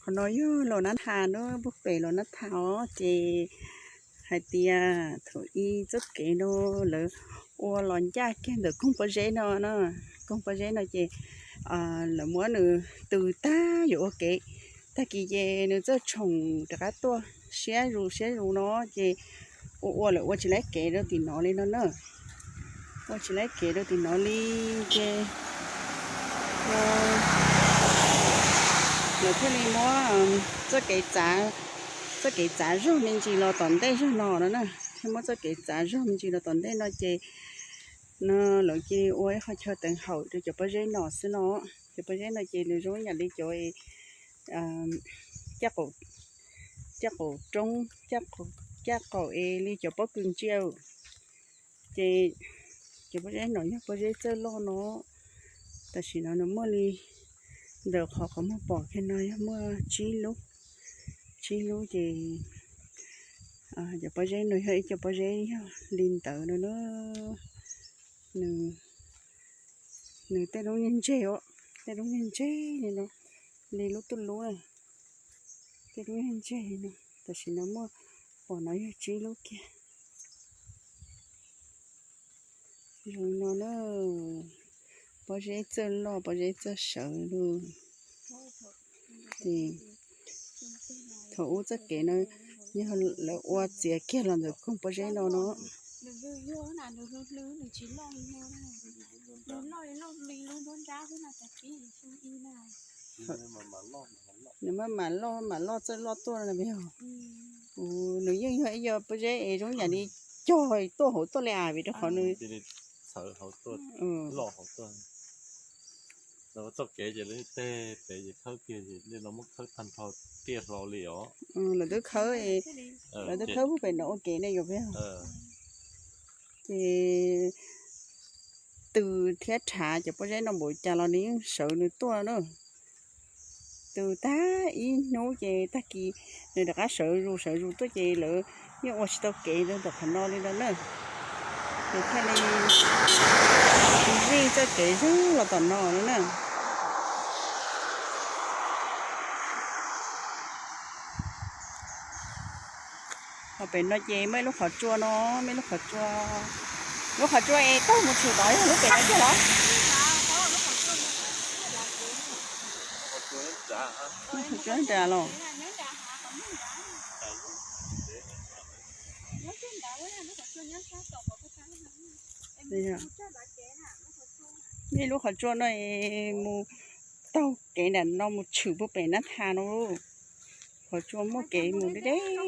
Qhov no yog Los Nab Thas na, pub pem Los Nab Thas os. Ces hais tias thaum ub txoj kev no lawv ua los ncaj kiag ntawm koog pob zeb no na. Koog pob zeb no ces lawv muab nws tws tag yuav ua kev. Tag kis ces nws txawj tshoom rov qab tuaj siab zus siab zus no ces ua ua lawv ua tsis laib kev rau tim no li no na. Ua tsis laib kev rau tim no li ces lawv thiaj li muab txoj kev txav, txoj kev txav zog me ntsis los tom ntej zog no no na. Thiaj muab txoj kev txav zog me ntsis los tom ntej no ces no lawv cia li ua ib qho chaw teev haum rau cov pob zeb no xwb no. Cov pob zeb no ces nws zoo yam li cov caj qaum roob, caj qaum es li cov pob kws ntsia. Ces cov pob zeb no yog pob zeb txawj loj no. Tam sim no nws muaj li ntawm qhov qhov muag pom kiag no yog muaj tsib lub, tsib lub ces cov pob zeb no yog ib co pob zeb yog li ntawd no na. Nws, nws tej lub niag ntseg os, tej lub niag ntseg li no, li lub tuj lub na, tej lub niag ntseg li no. Tam sim no muaj pom no yog tsib lub kiag. Zoo no na, pob zeb txawj loj pob zeb txawj sawv lug. Thaum ub txoj kev no yog lawv ua txiav kiag los ntawm koog pob zeb no no. Nws maj mam loj mam loj txawj loj tuaj no yog. Nws yeej yog ib co pob zeb es zoo yam li cog tuaj hauv tuaj li as vim rau qhov nws txhawv hauv tuaj, loj hauv tuaj. Txoj kev ces tej pem ces khawb kiag ces nej los muab khawb tag nrho tiaj hlo li os. Lawv twb khawb, lawv twb khawb pem no ua kev ne yom. Ces tws thiab rhav cov pob zeb no npaum cas los nws yeej sawv nws tuaj na. Tws tag ib hnub ces tag kis nws rov qab sawv zus sawv zus tuaj ces lawv yeej ua tsis tau kev rau tom qhov no li no na. Ces thiaj li zij txoj kev zoov los tom no no na. Ho pem no ces muaj ib lub qhov tsua no, muaj ib lub qhov tsua. Lub qhov tsua es taug mus tshwm tod yog lub pem no tiag los? Lub qhov tsua nrad los? Ib lub qhov tsua no es mus taug kev nram no mus tshwm puag pem Nab Thas no. Qhov tsua muaj kev mus deb deb no.